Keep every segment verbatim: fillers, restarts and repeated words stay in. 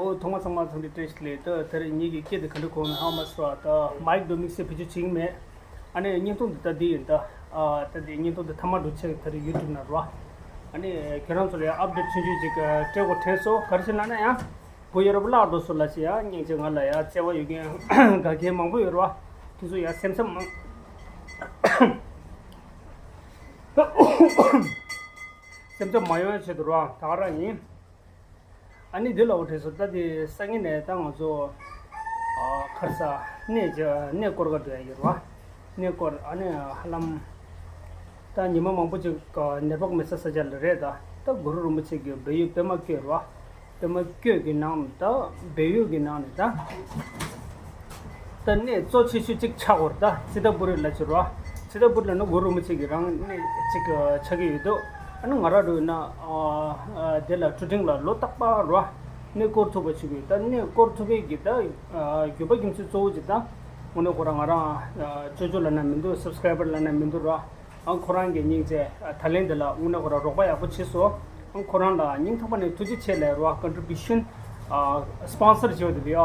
ཨོ། ཐོག་མ་ཚང་མ་འཚམས་འདྲི་བཀྲ་ཤིས་བདེ་ལེགས། ད་དེ་རིང་ངེད་ཀྱི་སྐད་དེ་ག་འདྲ་གོ་ནས་ཧ་མ་སོང་། ད་མའིག་དུ་དམིགས་བསལ་བེད་སྤྱོད་བྱེད་ཀྱི་མེད། ཨ་ནི་བརྙན་ཐུང་འདི་ད་འདི་ཡིན་ད། ཨ་ད་འདི་བརྙན་ཐུང་འདི་ཐ་མ་འགྲོ་ཆེད་དེ་རིང་ཡུ་ཊུབ་ནང་རོ། ཨ་ནི་ཁྱེད་རང་ཚོ་ལ་ཡང་ཨབ་ཌེཊ་ཆུང་ཆུང་ཅིག་སྤྲད་དགོས་དྲན་སོང་། ག་རེ་ཟེར་ལབ་ན་ཡང་བུ་ཡ་རབས་བརླག་འགྲོ་སོང་ལབ་ཤག་ཡ། སྙིང་རྗེ། ང་ལ་ཡ་བརྩེ་བ་ཡོད་མཁན་དགའ་མཁན་མང་པོ་ཡོད་རེད་བ། དེ་ཚོ་ཡ་སེམས་འཚབ་མ་སེམས་འཚབ་མ་ཡོང་ཡ་ཆེད་དུ་རོ། ད་ག་རང་ཡིན། ཨ་ནི་འདི་ལ་འོ་དྲན་སོང་། ད་དེ་སང་ཉིན་ནས་ད་ང་ཚོ་ཨ་ཁར་ས་གནས་ཀྱི་གནས་སྐོར་ག་འགྲོ་ཡ་ཡོད་རེད་བ། གནས་སྐོར་ཨ་ནི་ཧ་ལམ་ད་ཉི་མ་མང་པོ་ཅིག་ནད་ཕོག་མེད་ས་ས་ཆ་ལ་རེད། ད་ད་གུ་རུ་རིན་པོ་ཆེ་གི་སྦས་ཡུལ་པདྨ་བཀོད་རེད་བ། པདྨ་བཀོད་ཀྱི་ནང་ད་སྦས་ཡུལ་གྱི་ནང་ནས་ད། ད་གནས་གཙོ་ཆེ་ཤོས་གཅིག་ཆགས་ཡོད་རེད། ད་ཙི་ཏ་པུ་རི་ལབ་ཀྱི་རེད་བ། ཙི་ཏ་པུ་རི་ལབ་ན་གུ་རུ་རིན་པོ་ཆེ་གི་རང་གནས་གཅིག་ཆགས་ཀྱི་ཡོད་འདུག་ཨ་ནི་ང་རང་འདྲ་བོ་ཡིན་ན་ཨ་ཨ་དེ་ལ་ཀྲུ་ཀྲིང་ལ་ལོ་རྟག་པར་རེད་བ། གནས་སྐོར་ཐུབ་པ་བྱེད་དགོས། ད་གནས་སྐོར་ཐུབ་པའི་གི་ད་ཨ་རྒྱུ་མ་རྒྱུ་མཚན་གཙོ་བོ་གཅིག་ད་དངོས་གནས་ཁོ་རང་ང་རང་ཨ་ཅོ་ཅོ་ལབ་ན་མི་འདུག་སབ་སི་ཀ་རའི་བར་ལབ་ན་མི་འདུག་རེད་བ། ཨང་ཁོ་རང་གི་སྙིང་རྗེ། ད་ལན་འདི་ལ་དངོས་གནས་ཁོ་རང་རོགས་པ་ཡག་པོ་བྱས་སོང་། ཨང་ཁོ་རང་ལ་སྙིང་ཐག་པ་ནས་ཐུགས་རྗེ་ཆེ་ལབ་རོགས། ཀོན་ཊི་བྷུ་ཤན་ཨ་སི་པོན་སར་བྱས་པ་དེ་ལ་ཡ།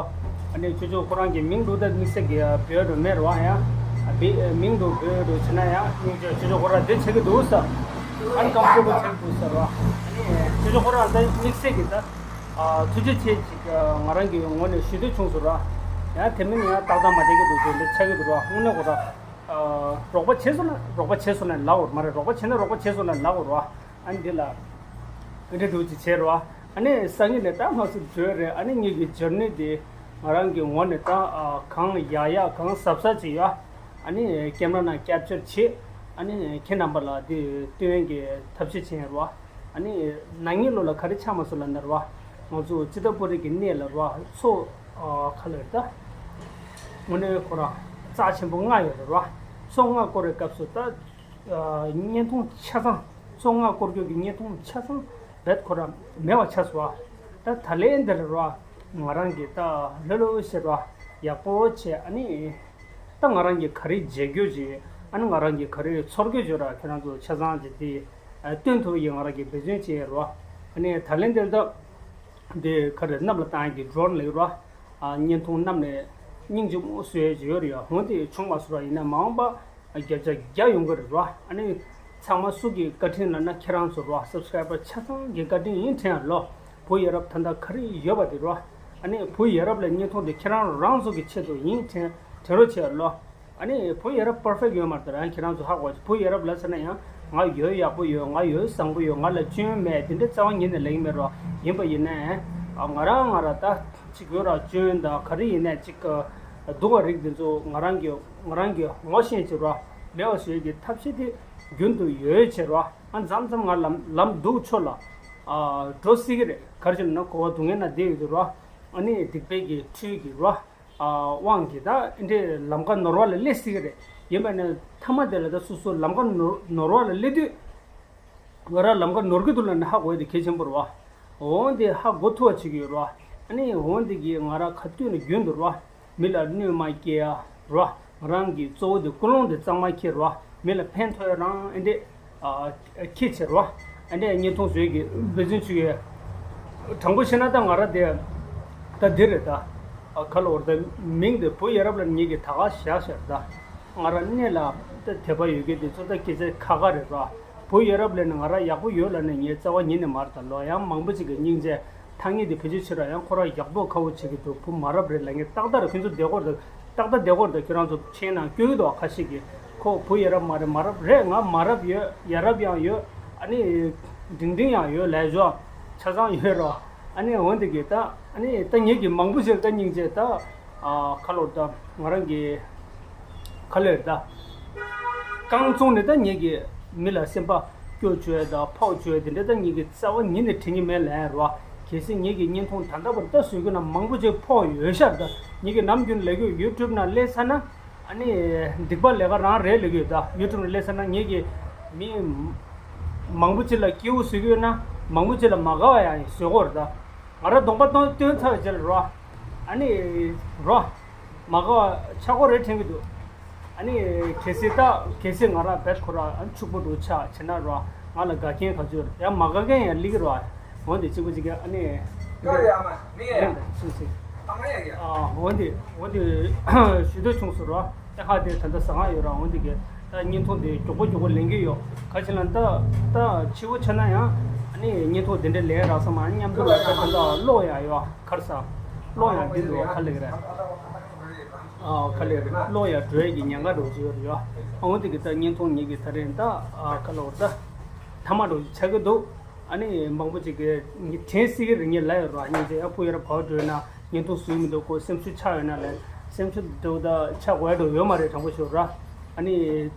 ཨ་ནི་ཅོ་ཅོ་ཁོ་རང་གི་མིང་འདུག་ད་དམིགས་བསལ་གྱི་འབོད་འགྲོ་མེད་རོགས་ཡ། ཨ་བི་མིང་འདུག་འབོད་འགྲོ་བྱས་ན་ཡ། སྙིང་རྗེ། ཅོ་ཅོ་ཁོ་རང་དེ་བྱེད་ཀྱི་འདུག་ས། ཨ་ནི་ཀམ་ཕོར་ཊེ་བྷལ་བྱེད་ཀྱི་འདུག་ས་རོགས། ཨ་ནི་ཅོ་ཅོ་ཁོ་རང་ད་དམིགས་བསལ་གྱི་ད་ཨ་ཐུགས་རྗེ་ཆེ་ཅིག་ང་རང་གི་ངོས་ནས་ཞུ་འདོད་བྱུང་སོང་རོགས། ཡ་དེ་མིན་ཡ་ཏག་ཏག་མ་བསྡད་ཀྱི་འདུག་ཟེར་འདི་ཆགས་ཀྱི་འདུག་རོགས། དངོས་གནས་ཁོ་རང་། རོགས་པ་བྱས་སོང་ན་རོགས་པ་བྱས་སོང་ན་ལབ་འོར་མ་རེད། རོགས་པ་བྱས་ན་རོགས་པ་བྱས་སོང་ན་ལབ་འོར་བ། ཨ་ནི་འདི་ལ་འདི་འདྲ་འདུག་ཅིག་བྱས་རོགས། ཨ་ནི་སང་ཉིན་ནས་ད་ང་ཚོ་འགྲོ་རེད། ཨ་ནི་ངེད་ཀྱི་ཇར་ནི་དེ་ང་རང་གི་ངོས་ནས་ད་གང་ཡག་ཡག་གང་གཟབ་གཟབ་ཅིག་ཡོད། ཨ་ནི་ཀེམ་ར་ནང་ཀེབ་ཅར་བྱེད། ཨ་ནི་ཁྱེད་རྣམ་པ་ལ་དེ་སྟོན་གྱི་ཐབས་ཤེས་བྱས་རོགས། ཨ་ནི་ན་ནིང་ལོ་ལ་ག་རེ་ཆགས་མ་སོང་ལབ་ན་རོགས། ང་ཚོ་ཙི་ཏ་པུ་རི་གི་གནས་ལ་རོགས་མཚོ། ཨ་ག་ལེར་ད། དངོས་གནས་ཁོ་རང་རྩ་ཆེན་པོ་ལྔ་ཡོད་རེད་རོ། མཚོ་ལྔ་སྐོར་བའི་སྐབས་སུ་ད། ཨ་བརྙན་ཐུང་ཆ་ཚང་མཚོ་ལྔ་སྐོར་སྐྱོད་ཀྱི་བརྙན་ཐུང་ཆ་ཚང་རྦད་ཁོ་རང་མེད་པ་ཆགས་སོང་བ། ད་ད་ལན་འདིར་རོ། ང་རང་གིས་ད་ལྷོད་ལྷོད་བྱས་རོ། ཡག་པོ་བྱས། ཨ་ནི། ད་ང་རང་གིས་ག་རེ་མཇལ་རྒྱུ་བྱས། ཨ་ནི་ང་རང་གིས་ག་རེ་ཚོར་རྒྱུ་བྱས་རོ། ཁྱེད་རང་ཚོ་ཆ་ཚང་གི་དེ་སྟོན་ཐུབ་ཡིན། ང་རང་གིས་འབད་བརྩོན་བྱས་རོ། ཨ་ནི་ད་ལན་འདིར་ད། འདི་ག་རེ་གནམ་ལ་བཏང་གི་ཌོ་རོན་ལེགས་རོ། ཨ་བརྙན་ཐུང་གནམ་ནས་སྙིང་རྗེ་མོ་བཟོས་ཡོད་རེད་ཡ། འོན་ཏེ་བྱུང་མ་སོང་ར། ཡིན་ན་མ་འོངས་པ་བརྒྱ་ཆ་བརྒྱ་ཡོང་གི་རེད་རོ། ཨ་ནི་ཚང་མ་སུ་གི་བཀའ་དྲིན་ལབ་ན་ཁྱེད་རང་ཚོ་རོ། སབ་སི་ཀ་རའི་བར་ཆ་ཚང་གི་བཀའ་དྲིན་ཡིན་དྲན་ཡ་ལོ། བུ་ཡ་རབས་ད་ལྟ་ག་རེ་ཡོད་པ་དེ་རོ། ཨ་ནི་བུ་ཡ་རབས་ལ་བརྙན་ཐུང་དེ་ཁྱེད་རང་རང་ཚོ་གི་ཆེད་དུ་ཡིན་དྲན་དྲན་རོགས་བྱེད་ཡ་ལོ། ཨ་ནི་བུ་ཡ་རབས་པར་ཕེག་ཡོད་མ་རེད་ད་ར། ཁྱེད་རང་ཚོ་ཧ་གོ། བུ་ཡ་རབས་ལབ་ཟེར་ན་ཡང་ང་ཡོད་ཡག་པོ་ཡོད། ང་ཡོད་བཟང་པོ་ཡོད། ང་ལ་སྐྱོན་མེད། དེ་འདྲ་རྩ་བ་ཉིད་ནས་ལབ་ཀྱི་མེད་རོ། ཡིན་པ་ཡིན་ནའི་ཨ་ང་རང་ང་རང་ད་ཅིག་ཡོད་ར། སྐྱོན་དང་ག་རེ་ཡིན་ནའི་ཅིག་སྡུག་པ་རིགས་འདི་ཚོ་ང་རང་གི་ང་རང་གི་ངོ་ཤེས་བྱེད་རོ། མེད་པ་བཟོ་ཡས་ཀྱི་ཐབས་ཤེས་དེ་རྒྱུན་དུ་ཡོད་བྱེད་རོ། ཨ་མཚམས་མཚམས་ང་ལམ་ལམ་སྡུག་ཕྱོགས་ལ་ཨ་འགྲོ་སྲིད་ཀྱི་རེད། ག་རེ་བྱས་ན་གོ་བ་སྡུག་བསྔལ་ན་བསྡད་ཡོད་དུ་རོ། ཨ་ནི་སྡིག་པའི་གི་འཕྲུལ་གྱིས་རོ། ཨ་དབང་གིས་ད་འདི་འདྲའི་ལམ་ཁ་ནོར་བ་ལ་སླེབས་སྲིད་ཀྱི་རེད། ཡིན་པ་ནི་མཐའ་མ་དེ་ལ་ད་སོ་སོ་ལམ་ཁ་ནོར་ནོར་བ་ལ་སླེབས་དུས། ང་རང་ལམ་ཁ་ནོར་གྱི་འདུག་ལབ་ནས་ཧ་གོ་ཡ་དེ་གལ་ཆེན་པོ་རེད་བ། འོ་འདི་ཧ་གོ་ཐུབ་པ་བྱེད་ཀྱི་ཡོད་རེད་བ། ཨ་ནི་འོ་འདི་གིས་ང་རང་ག་དུས་ནས་རྒྱུན་དུ་རེད་བ། མི་ལ་གནོད་མ་སྐྱེལ་ཡ་རེད་བ། ང་རང་གི་གཙོ་བོ་དེ་ཀུན་སློང་དེ་གཙང་མ་འཁྱེར་རེད་བ། མི་ལ་ཕན་ཐོགས་ཡ་རང་ཨེ་འདྲས། ཨ་ཁྱེད་ཆེ་རོ། ཨ་ནི་བརྙན་ཐུང་བཟོས་ཀྱི་འབད་བརྩོན་བྱེད་ཀྱི། དྲང་པོ་བཤད་ན་ད་ང་ར་དེ། ད་འདི་རེད་ད། ཨ་ཁ་ལོ་བར་ད་མིང་དེ་བུ་ཡ་རབས་ལ་ངེད་ཀྱི་ད་ག་བཞག་བཞག་ད། ང་ར་གནས་ལ་ད་དད་པ་ཡོད་མཁན་དེ་ཚོ་ད་སྐད་ཆ་ཁ་ཁ་རེད་ར། བུ་ཡ་རབས་ལ་ནི་ང་ར་ཡག་པོ་ཡོད་ལ་ནི་ངའི་རྩ་བ་ཉིད་ནས་མར་ད་ལོ་ཡང་མང་པོ་ཅིག་གི་སྙིང་རྗེ། ཐ་སྙད་དེ་བེད་སྤྱོད་བྱེད་ར་ཡང་ཁོ་ར་ཡག་པོ་ཁ་བོ་བྱེད་ཀྱི་འདུག་བུ་མ་རབས་རེད་ལབ་མཁན་ཏག་ཏག་རེད། ཁྱོད་ཚོ་བདེ་སྐོར་དང་ཏག་ཏག་བདེ་སྐོར་དང་ཁྱོད་རང་ཚོ་མཆན་ནང་བསྐྱོད་ཀྱི་འདུག་ཁ་ཤས་ཀྱིས་ཁོ་བུ་ཡ་རབས་མ་རེད། མ་རབས་རེད། ང་མ་རབས་ཡོད། ཡ་རབས་ཡང་ཡོད། ཨ་ནི་འབྲིང་འབྲིང་ཡང་ཡོད་ལས་ཞོ་ཆ་ཚང་ཡོད་རོ། ཨ་ནི་འོན་ཏེ་གི་ད་ཨ་ནི་ད་ངེད་ཀྱི་མང་པོ་ཞིག་ད་སྙིང་རྗེ་ད་ཨ་ཁ་ལོར་ད་ང་རང་གི་ཁ་ལོར་ད། རྐང་བཙུགས་ནས་ད་ངེད་ཀྱི་མི་ལ་སེམས་པ་སྐྱོ་བཅོས་དང་ཕོག་བཅོས་དེ་འདྲ་ད་ངེད་ཀྱི་རྩ་བ་ཉིད་ནས་དྲན་གྱི་མེད་ལན་རོ། གལ་སྲིད་ངེད་ཀྱི་བརྙན་ཐུང་ད་ལྟ་བར་ད་བཟོས་རྒྱུ་ན་མང་པོ་ཅིག་ཕོག་ཡོད་ཤག་ད་ངེད་ཀྱི་ནམ་རྒྱུན་ལས་རྒྱུ་ཡུ་ཊུབ་ནང་སླེབས་ཚར་ན་ཨ་ནི་སྡིག་པ་ལས་ཀ་རང་རེད་ལས་རྒྱུ་ད་ཡུ་ཊུབ་ནང་སླེབས་ཚར་ན་ངེད་ཀྱི་མི་མང་པོ་ཅིག་ལ་སྐྱིད་པོ་བཟོས་ཀྱི་ཡོད་ན་མང་པོ་ཅིག་ལ་མ་དགའ་བ་ཡང་བཟོས་ཀྱི་ཡོད་རེད་ད། ང་རང་གདོང་པ་སྟོན་སྟོན་ཚར་བའི་རྗེས་ལ་རོ། ཨ་ནི་རོ། མ་དགའ་བ་ཆགས་ཀྱི་རེད་དྲན་གྱི་འདུག་ཨ་ནི་གལ་སྲིད་ད་གལ་སྲིད་ང་རང་བེད་ཁོ་ར་ཨ་ཕྱུག་པོ་འདུག་ཆགས་བྱས་ན་རོ། ང་ལ་དགའ་མཁན་ག་ཚོད་ཡོད་རེད། ཡང་མ་དགའ་མཁན་ཡང་སླེབས་ཀྱི་རོ། འོན་ཏེ་གཅིག་པུ་གཅིག་གི་ཨ་ནི་ ཀ་ཡ་མ་མི་ཡ། སུ་སི། ཨ་མ་ཡ་ཡ། ཨ་འོ་འདི་འོ་འདི་ཞུ་འདོད་བྱུང་སོང་ར། ད་ཧ་དེ་ད་ལྟ་ཟ་ཁང་ཡོད་ར། འོ་འདི་གི་ད་བརྙན་ཐུང་དེ་མགྱོགས་པོ་མགྱོགས་པོ་ལེན་གི་ཡོད། ག་ཅི་ལ་ད་ད་ཕྱི་བོ་ཆ་ན་ཡང་ཨ་ནི་བརྙན་ཐུང་དེ་འདྲ་ལེན་རག་ས་མ་མཉམ་དུ་ལ་ད་ད་ད་གློག་ཡང་ཡོད། གར་ས་གློག་ཡང་འདི་འདུག་ག་ལེགས་རེད། ཨ་ག་ལེགས་རེད། གློག་ཡང་འགྲོ་ཡས་ཀྱི་ཉེན་ཁ་འགྲོ་གི་ཡོད་རེད་ཡ། འོ་འདི་གི་ད་བརྙན་ཐུང་ཉིད་ཀྱི་ད་རེས་ད་ཨ་ག་ལོག་ད་ཐ་མ་འགྲོ་གི་ཆགས་ཀྱི་འདུག་ཨ་ནི་མང་པོ་ཅིག་གིས་དྲན་སྲིད་ཀྱི་རེད། ངས་ལབ་ཡོད་ར། སྙིང་རྗེ། ཨ་ཕོ་ཡར་བར་འགྲོ་ན་བརྙན་ཐུང་བཟོས་མི་འདུག་ཁོ་སེམས་ཤུགས་ཆག་ཡོད་ན་ལབ། སེམས་ཤུགས་འདུག་ད་ཆག་དགོས་འགྲོ་ཡོད་མ་རེད། དྲང་པོ་ཞུ་ར། ཨ་ནི་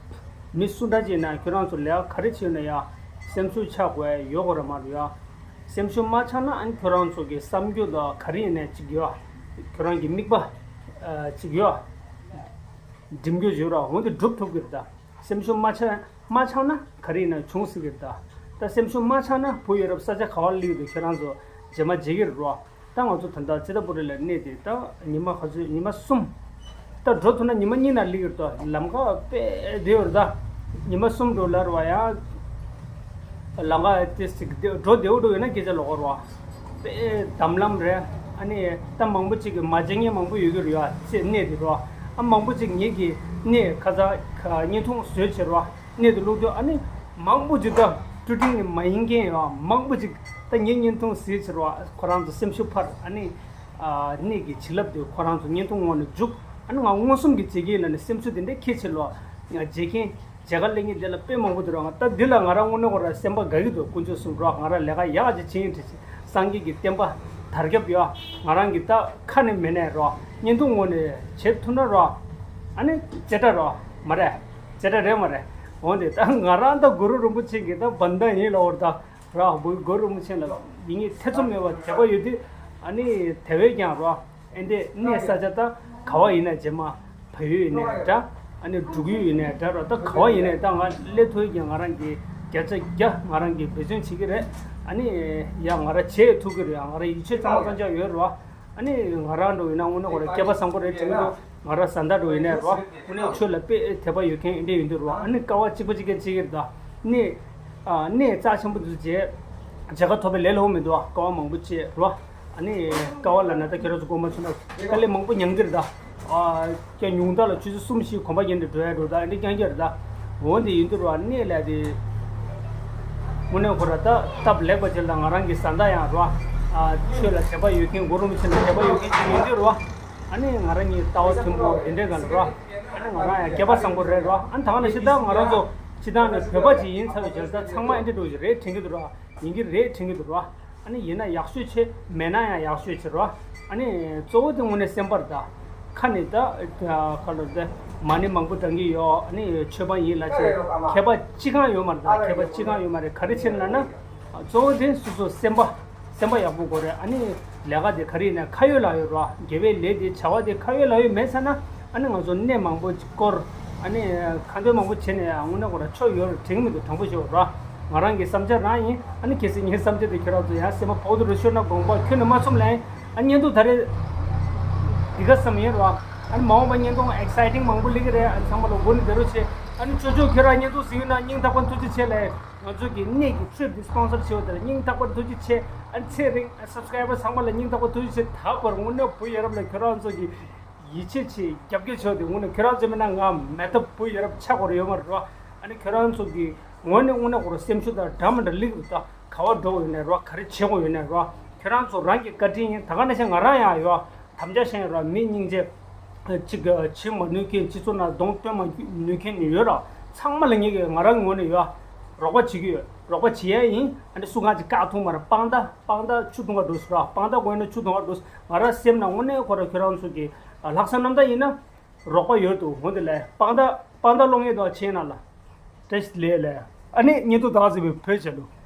མི་སུ་འདྲ་ཅིག་ན་ཁྱོད་རང་ཚོ་ལས་ཀ་ག་རེ་བྱེད་ན་ཡ་སེམས་ཤུགས་ཆག་དགོས་ཡོད་གོ་ར་མ་རེད་ཡ། སེམས་ཤུགས་མ་ཆག་ན་ཨ་ནི་ཁྱོད་རང་ཚོ་གི་བསམ་རྒྱུ་ད་ག་རེ་ཡིན་ནའི་ཅིག་ཡོད། ཁྱོད་རང་གི་དམིགས་པ་ཨ་ཅིག་ཡོད། འགྲིམ་རྒྱུ་ཡོད་ར། འོན་ཏེ་འགྲུབ་ཐུབ་ཀྱི་རེད་ད། སེམས་ཤུགས་མ་ཆག་མ་ཆག་ན་ག་རེ་ཡིན་ན་བྱུང་སྲིད་ཀྱི་རེད་ད། ད་སེམས་ཤུགས་མ་ཆག་ན་བུ་ཡོད་རབས་ས་ཆ་ག་བར་སླེབས་འདུག་ཁྱེད་རང་ཚོ་རྗེས་མ་བརྗེད་ཀྱི་རེད་རོ། ད་ང་ཚོ་ད་ལྟ་ཙི་ཏྲ་པུ་རི་ལ་གནས་ཏེ་ད་ཉི་མ་ག་ཚོད་ཉི་མ་གསུམ། ད་འགྲོ་ཐུབ་ན་ཉི་མ་གཉིས་ན་སླེབས་ཀྱི་རེད་ད། ལམ་ཁ་དཔེ་བདེ་བ་རེད་ད། ཉི་མ་གསུམ་འགྲོ་ལ་རེད་བ་ཡ། ལམ་ཁ་དེ་ཞིག་འགྲོ་བདེ་བོ་འགྲོ་ཡོད་ན་སྐད་ཆ་ལོག་རོ། དཔེ་དམ་ལམ་རེད། ཨ་ནི་ད་མང་པོ་ཅིག་གི་མ་བརྗེད་མཁན་མང་པོ་ཡོད་ཀྱི་རེད་ཡ། ཚེ་གནས་དེ་རོ། ཨ་མང་པོ་ཅིག་ངེད་ཀྱི་གནས་ཁ་ཚ་བརྙན་ཐུང་བཟོས་བྱེད་རོ། གནས་དེ་བླུག་དུས་ཨ་ནི་མང་པོ་ཅིག་ད་ཊུ་ཊིང་ནི་མ་ཡིན་མཁན་ཡོད། མང་པོ་ཅིག་ད་ངེད་བརྙན་ཐུང་བཟོས་བྱེད་རོ། ཁོ་རང་ཚོ་སེམས་ཤུགས་འཕར། ཨ་ནི་ཨ་གནས་ཀྱི་བྱིན་རླབས་དེ་ཁོ་རང་ཚོ་བརྙན་ཐུང་ངོ་ནས་འཇུག་ཨ་ནི་ང་མངོན་སུམ་གྱི་བྱེད་ཀྱིན་ལ་ནི་སེམས་ཤུགས་དེ་འདྲ་ཁྱེད་ཆེ་ལོ། ང་བྱེད་མཁན། མཇལ་ཁ་སླེབས་མཁན་དེ་ལ་དཔེ་མང་པོ་འདུག་ར། ང་ད་འདི་ལ་ང་རང་དངོས་གནས་ཁོ་ར་སེམས་པ་དགའ་གི་འདུག་དཀོན་མཆོག་གསུམ་རོ། ང་རང་ལས་ཀ་ཡག་ཅིག་བྱེད་ཡིན་དྲི་ཆེ། སངས་རྒྱས་ཀྱི་བསྟན་པ་དར་ཁྱབ་ཡོད། ང་རང་གི་ད་ཁ་ནས་མེད་ནས་རོ། བརྙན་ཐུང་ངོ་ནས་བྱེད་ཐུབ་ན་རོ། ཨ་ནི་ཅེ་ཏྲ་རོ། མ་རེད། ཅེ་ཏྲ་རེད་མ་རེད། འོན་ཏེ་ད་ང་རང་ད་གུ་རུ་རིན་པོ་ཆེ་གི་ད་བན་ད་ཡིན་ལ་འོར་ད་ར་བུ་གུ་རུ་རིན་པོ་ཆེ་ལ་ཡིན་ངེས་ཐེ་ཚོམ་མེད་པ་དད་པ་ཡོད་དུས་ཨ་ནི་དེ་བས་ཀྱང་རོ། ཨེ་འདི་གནས་ས་ཆ་ད་ག་བ་ཡིན་ན་རྗེས་མ་བལ་ཡུལ་ཡིན་ནའི་འདྲ། ཨ་ནི་འབྲུག་ཡུལ་ཡིན་ནའི་འདྲ་རོ། ད་ག་བ་ཡིན་ནའི་ད་ང་སླེབས་ཐུབ་ཀྱི་ང་རང་གི་བརྒྱ་ཆ་བརྒྱ་ང་རང་གི་འབད་བརྩོན་བྱེད་ཀྱི་རེད། ཨ་ནི་ཡ་ང་རང་བྱེད་ཐུབ་ཀྱི་རེད། ང་རང་ཡིད་ཆེས་གཙང་མ་གཙང་ཆག་ཡོད་རོ། ཨ་ནི་ང་རང་འགྲོ་ཡིན་ན་དངོས་གནས་ཁོ་རང་སྐལ་པ་བཟང་པོ་རེད་དྲན་གྱི་འདུག་ང་རང་བཟའ་ཟླ་འགྲོ་ཡིན་ནའི་རོ། དངོས་གནས་ཆོས་ལ་དཔེ་དད་པ་ཡོད་མཁན་ཨེ་འདྲ་ཡིན་དུས་རོ། ཨ་ནི་དཀའ་བ་གཅིག་པ་གཅིག་རྐྱང་བྱེད་ཀྱི་རེད་ད། གནས་ཨ་གནས་རྩ་ཆེན་པོ་འདི་བྱས། མཇལ་ཁ་ཐོབ་པའི་ལས་སླ་པོ་མི་འདུག་ཨ། དཀའ་བ་མང་པོ་བྱས་རོ། ཨ་ནི་དཀའ་བ་ལ་ན་ད་ཁྱེད་རང་ཚོ་དགོངས་པ་ཚོམ་ན་དཀའ་ལས་མང་པོ་མྱངས་ཀྱི་རེད་ད། ཨ་ཀྱང་ཉུང་མཐའ་ལ་ཆུ་ཚོད་གསུམ་བཞི་གོམ་པ་བརྒྱབ་ནས་འགྲོ་ཡ་འགྲོ་ད་ཨ་འདྲ་རྐྱང་རྐྱང་རེད་ད། འོན་ཏེ་ཡིན་དུས་རོ་གནས་ལ་དེ། དངོས་གནས་ཁོ་ར་ད་སྟབས་ལེགས་པ་ཅིག་ལ་ང་རང་གི་བཟའ་ཟླ་ཡང་རོ། ཨ་ཆོས་ལ་དད་པ་ཡོད་མཁན་གུ་རུ་རིན་པོ་ཆེ་ལ་དད་པ་ཡོད་མཁན་ཅིག་ཡིན་དུས་རོ། ཨ་ནི་ང་རང་གཉིས་ལྟ་བ་མཐུན་པོ་དེ་འདྲའི་སྒང་ལ་རོ། ཨ་ནི་ང་རང་ཡང་སྐལ་པ་བཟང་པོ་རེད་རོ། ཨ་ནི་ད་ག་ནང་བཞིན་ད་ང་རང་ཚོ་སྤྱིར་བཏང་ནས་བོད་པ་ཅིག་ཡིན་ཚར་བའི་རྗེས་ལ་ད་ཚང་མ་ཨེ་འདྲ་འགྲོ་གི་རེད་དྲན་གྱི་འདུག་རོ། ཡིན་གྱི་རེད་དྲན་གྱི་འདུག་རོ། ཨ་ནི་ཡིན་ན་ཡག་ཤོས་བྱེད། མེད་ན་ཡང་ཡག་ཤོས་བྱེད་རོ། ཨ་ནི་གཙོ་བོ་དེ་དངོས་གནས་སེམས་པ་རེད་ད། ཁ་ནས་ད་ཁ་ལོ་ད་མ་ཎི་མང་པོ་བགྲང་གི་ཡོད། ཨ་ནི་མཆོད་པ་ཡིན་ལ་ཅིག་མཁས་པ་ཅི་གང་ཡོད་མ་རེད་ད། མཁས་པ་ཅི་གང་ཡོད་མ་རེད། ག་རེ་བྱེད་ན་ན། གཙོ་བོ་དེ་སོ་སོ་སེམས་པ། སེམས་པ་ཡག་པོ་དགོས་རེད། ཨ་ནི་ལས་ཀ་དེ་ག་རེ་ཡིན་ན་ཁ་ཡོད་ལག་ཡོད་རོ། དགེ་བའི་ལས་དེ་བྱ་བ་དེ་ཁ་ཡོད་ལག་ཡོད་མེད་ཚར་ན། ཨ་ནི་ང་ཚོ་གནས་མང་པོ་སྐོར། ཨ་ནི་ཁ་འདོན་མང་པོ་བྱས་ནས་ཡང་དངོས་གནས་ཁོ་ར་ཆོ་ཡོད་རེད་དྲན་གྱི་མི་འདུག་དྲང་པོ་ཞུ་རོ། ང་རང་གི་བསམ་འཆར་རང་ཡིན། ཨ་ནི་གལ་སྲིད་ངའི་བསམ་འཆར་དེ་ཁྱོད་རང་ཚོ་ཡང་སེམས་པ་ཕོག་ཐུག་རེ་ཤོར་ན་དགོངས་པ་ཁྱོན་ནས་མ་ཚོམ་ལེན། ཨ་ནི་བརྙན་ཐུང་ད་རེས་འདི་ག་ཙམ་ཡིན་རོ། ཨ་ནི་མ་འོངས་པ་བརྙན་ཐུང་ཨེག་སའི་ཊིང་མང་པོ་སླེབས་ཀྱི་རེད། ཨ་ནི་ཚང་མ་ལ་མགོ་ནས་བདེ་རོགས་བྱེད། ཨ་ནི་ཅོ་ཅོ་ཁྱོད་རང་བརྙན་ཐུང་གཟིགས་ཡོད་ན་སྙིང་ཐག་པ་ཐུགས་རྗེ་ཆེ་ལེ། ང་ཚོ་གི་གནས་ཀྱི་ཊི་རིབ་འདི་སི་པོན་སར་བྱས་པ་དེ་ལ་སྙིང་ཐག་པ་ཐུགས་རྗེ་ཆེ། ཨ་ནི་ཚེ་རིང་སབ་སི་ཀ་རའི་བར་ཚང་མ་ལ་སྙིང་ཐག་པ་ཐུགས་རྗེ་ཆེ། ད་བར་དངོས་གནས་བུ་ཡ་རབས་ལ་ཁྱོད་རང་ཚོ་གི་ཡིད་ཆེས་ཆེ་རྒྱབ་སྐྱོར་བྱས་པ་དེ་དངོས་གནས་ཁྱོད་རང་ཚོ་མེད་ན་ང་མེད་ད། བུ་ཡ་རབས་ཆགས་དགོས་རེད་ཡོད་མ་རེད་རོ། ཨ་ནི་ཁྱོད་རང་ཚོ་གི་ངོས་ནས་དངོས་གནས་ཁོ་རང་སེམས་ཤུགས་དང་འདྲ་མི་འདྲ་སླེབས་འདུག་ད་ག་བ་འགྲོ་དགོས་ཡོད་ནའི་རོ། ག་རེ་བྱེད་དགོས་ཡོད་ནའི་རོ། ཁྱོད་རང་ཚོ་རང་གི་བཀའ་དྲིན་ཡིན། ད་ག་ནང་བཞིན་ང་རང་ཡང་ཡོད། དམ་བཅའ་བཞེས་ར། མི་སྙིང་རྗེ། གཅིག་བྱེད་མ་ནུས་མཁན། སྤྱི་ཚོགས་ནང་གདོང་སྟོན་མ་ནུས་མཁན་ནི་ཡོད་ར། ཚང་མ་ལ་ངེད་ཀྱི་ང་རང་ངོས་ནས་ཡོད། རོགས་པ་བྱེད་ཀྱི་ཡོད། རོགས་པ་བྱེད་ཡ་ཡིན། ཨ་ནི་སུ་གང་ཅིག་བཀག་ཐུབ་མ་རེད། དཔང་རྟགས་དཔང་རྟགས་ཆུ་འཐུང་ག་འགྲོ་ཟེར་ར། དཔང་རྟགས་དགོས་ན་ཆུ་འཐུང་ག་འགྲོ་ཟེར། ང་རང་སེམས་ནང་དངོས་གནས་ཁོ་ར་ཁྱོད་རང་ཚོ་གི་ལྷག་བསམ་རྣམ་དག་ཡིན་ན་རོགས་པ་ཡོད་འདུག་འོ་དེ་ལས་དཔང་རྟགས་དཔང་རྟགས་སློང་ཡས་འདུག་ཆེ་ན་ལ། བཀྲ་ཤིས་བདེ་ལེགས་ལས། ཨ་ནི་བརྙན་ཐུང་ད་ག་ཟིག་བོད་བྱ་ལུགས།